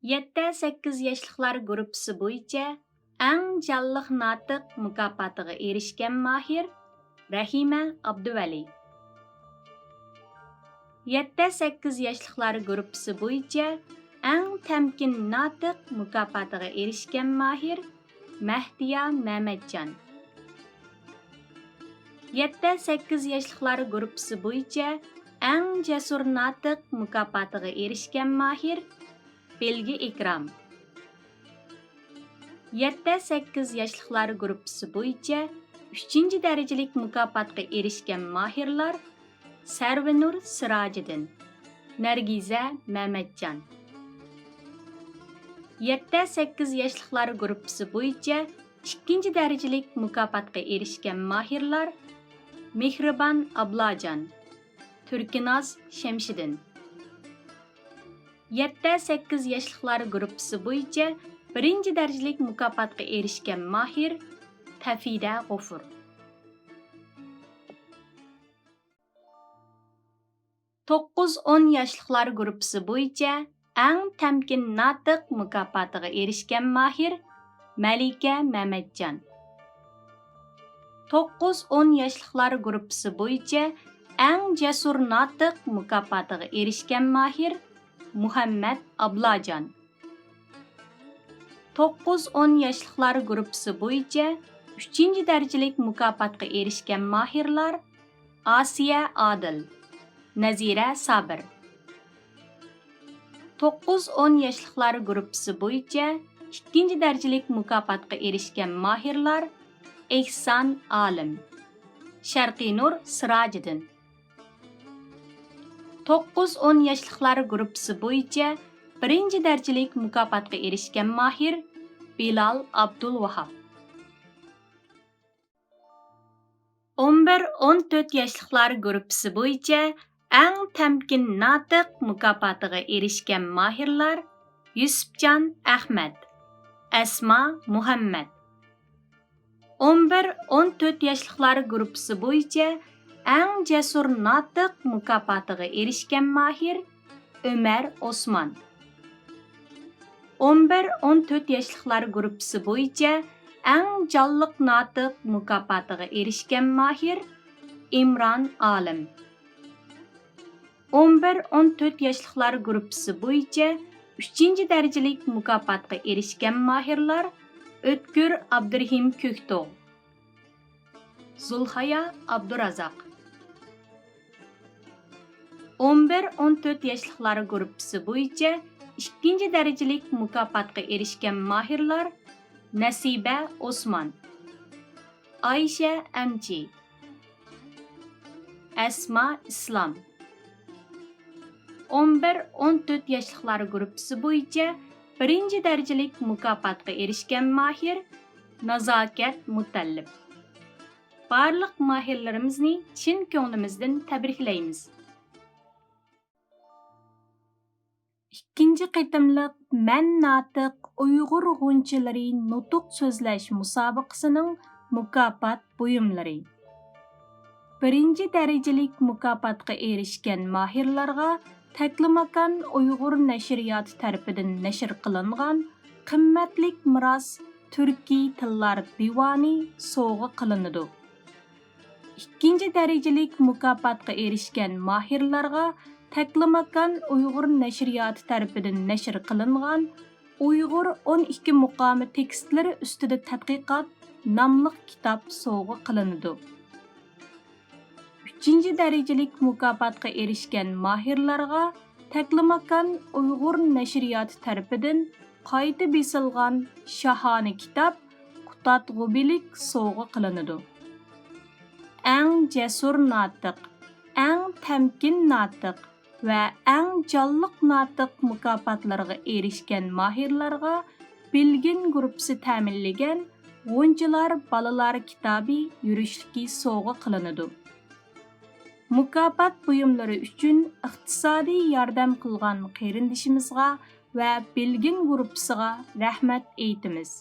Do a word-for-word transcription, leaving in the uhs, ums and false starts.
يەتتە سەككىز ياشلىقلار گۇرۇپپىسى بويىچە ئەڭ جانلىق ناتىق مۇكاپاتىغا ئېرىشكەن ماھىر رەھىمە ئابدۇۋەلى. يەتتە سەككىز ياشلىقلار گۇرۇپپىسى بويىچە ئەڭ تەمكىن ناتىق مۇكاپاتىغا ئېرىشكەن ماھىر مەھدىيا مەمەتجان. يەتتە سەككىز ياشلىقلار گۇرۇپپىسى بويىچە ئەڭ جەسۇر ناتىق مۇكاپاتىغا ئېرىشكەن ماھىر بىلگە ئىكرام. يەتتە سەككىز ياشلىقلار گۇرۇپپىسى بويىچە ئۈچىنچى دەرىجىلىك مۇكاپاتقا ئېرىشكەن ماھىرلار سەرۋىنۇر سىراجىدىن، نەرگىزە مەمەتجان. يەتتە سەككىز ياشلىقلار گۇرۇپپىسى بويىچە ئىككىنچى دەرىجىلىك مۇكاپاتقا ئېرىشكەن ماھىرلار مېھرىبان ئابلاجان، تۈركىناز شەمشىدىن. يەتتە سەككىز ياشلىقلار گۇرۇپپىسى بويىچە بىرىنچى دەرىجىلىك مۇكاپاتقا ئېرىشكەن ماھىر تەفىدە غوفۇر. توققۇز ئون ياشلىقلار گۇرۇپپىسى بويىچە ئەڭ تەمكىن ناتىق مۇكاپاتىغا ئېرىشكەن ماھىر مەلىكە مەمەتجان. توققۇز ئون ياشلىقلار گۇرۇپپىسى بويىچە ئەڭ جەسۇر ناتىق مۇكاپاتىغا ئېرىشكەن ماھىر مۇھەممەت ئابلاجان. توققۇز ئون ياشلىقلار گۇرۇپپىسى بويىچە ئۈچىنچى دەرىجىلىك مۇكاپاتقا ئېرىشكەن ماھىرلار ئاسىيە ئادىل، نەزىرە سابىر. توققۇز ئون ياشلىقلار گۇرۇپپىسى بويىچە ئىككىنچى دەرىجىلىك مۇكاپاتقا ئېرىشكەن ماھىرلار ئېھسان ئالىم، شەرقىي نۇر سىراجىدىن. توققۇز ئون ياشلىقلار گۇرۇپپىسى بويىچە بىرىنچى دەرىجىلىك مۇكاپاتقا ئېرىشكەن ماھىر بىلال ئابدۇلۋاھاب. ئون بىر ئون تۆت ياشلىقلار گۇرۇپپىسى بويىچە ئەڭ تەمكىن ناتىق مۇكاپاتىغا ئېرىشكەن ماھىرلار يۈسۈپجان ئەخمەت، ئەسما مۇھەممەت. ئون بىر ئون تۆت ياشلىقلار گۇرۇپپىسى بويىچە ئەڭ جەسۇر ناتىق مۇكاپاتىغا ئېرىشكەن ماھىر ئۆمەر ئوسمان. ئون بىر ئون تۆت ياشلىقلار گۇرۇپپىسى بويىچە ئەڭ جانلىق ناتىق مۇكاپاتىغا ئېرىشكەن ماھىر ئىمران ئالىم. ئون بىر ئون تۆت ياشلىقلار گۇرۇپپىسى بويىچە ئۈچىنچى دەرىجىلىك مۇكاپاتقا ئېرىشكەن ماھىرلار ئۆتكۈر ئابدۇرېھىم كۆكتوغ، زۇلھايا ئابدۇرازاق. ئون بىر ئون تۆت ياشلىقلار گۇرۇپپىسى بويىچە ئىككىنچى دەرىجىلىك مۇكاپاتقا ئېرىشكەن ماھىرلار نەسىبە ئوسمان، ئايشە ئەمچى، ئەسما ئىسلام. ئون بىر ئون تۆت ياشلىقلار گۇرۇپپىسى بويىچە بىرىنچى دەرىجىلىك مۇكاپاتقا ئېرىشكەن ماھىر نازاكەت مۇتەللىپ. بارلىق ماھىرلىرىمىزنى چىن كۆڭلىمىزدىن تەبرىكلەيمىز. ئىككىنچى قېتىملىق مەن ناتىق ئۇيغۇر غۇنچىلىرى نۇتۇق سۆزلەش مۇسابىقىسىنىڭ مۇكاپات بۇيۇملىرى. بىرىنچى دەرىجىلىك مۇكاپاتقا ئېرىشكەن ماھىرلارغا تەكلىماكان ئۇيغۇر نەشرىياتى تەرىپىدىن نەشر قىلىنغان قىممەتلىك مىراس تۈركىي تىللار دىۋانى سوۋغا قىلىنىدۇ. ئىككىنچى دەرىجىلىك مۇكاپاتقا ئېرىشكەن ماھىرلارغا تەكلىماكان ئۇيغۇر نەشرىياتى تەرىپىدىن نەشر قىلىنغان ئۇيغۇر ئون ئىككى مۇقامى تېكىستلىرى ئۈستىدە تەتقىقات ناملىق كىتاب سوۋغا قىلىنىدۇ. ئۈچىنچى دەرىجىلىك مۇكاپاتقا ئېرىشكەن ماھىرلارغا تەكلىماكان ئۇيغۇر نەشرىياتى تەرىپىدىن قايتا بېسىلغان شاھانە كىتاب قۇتادغۇبىلىك سوۋغا قىلىنىدۇ. ئەڭ جەسۇر ناتىق، ئەڭ تەمكىن ناتىق، ۋە ئەڭ جانلىق ناتىق مۇكاپاتلىرىغا ئېرىشكەن ماھىرلارغا بىلگىن گۇرۇپپىسى تەمىنلىگەن غۇنچىلار بالىلار كىتابى يۈرۈشلۈكى سوۋغا قىلىنىدۇ. مۇكاپات بۇيۇملىرى ئۈچۈن ئىقتىسادىي ياردەم قىلغان قېرىندىشىمىزغا ۋە بىلگىن گۇرۇپپىسىغا رەھمەت ئېيتىمىز.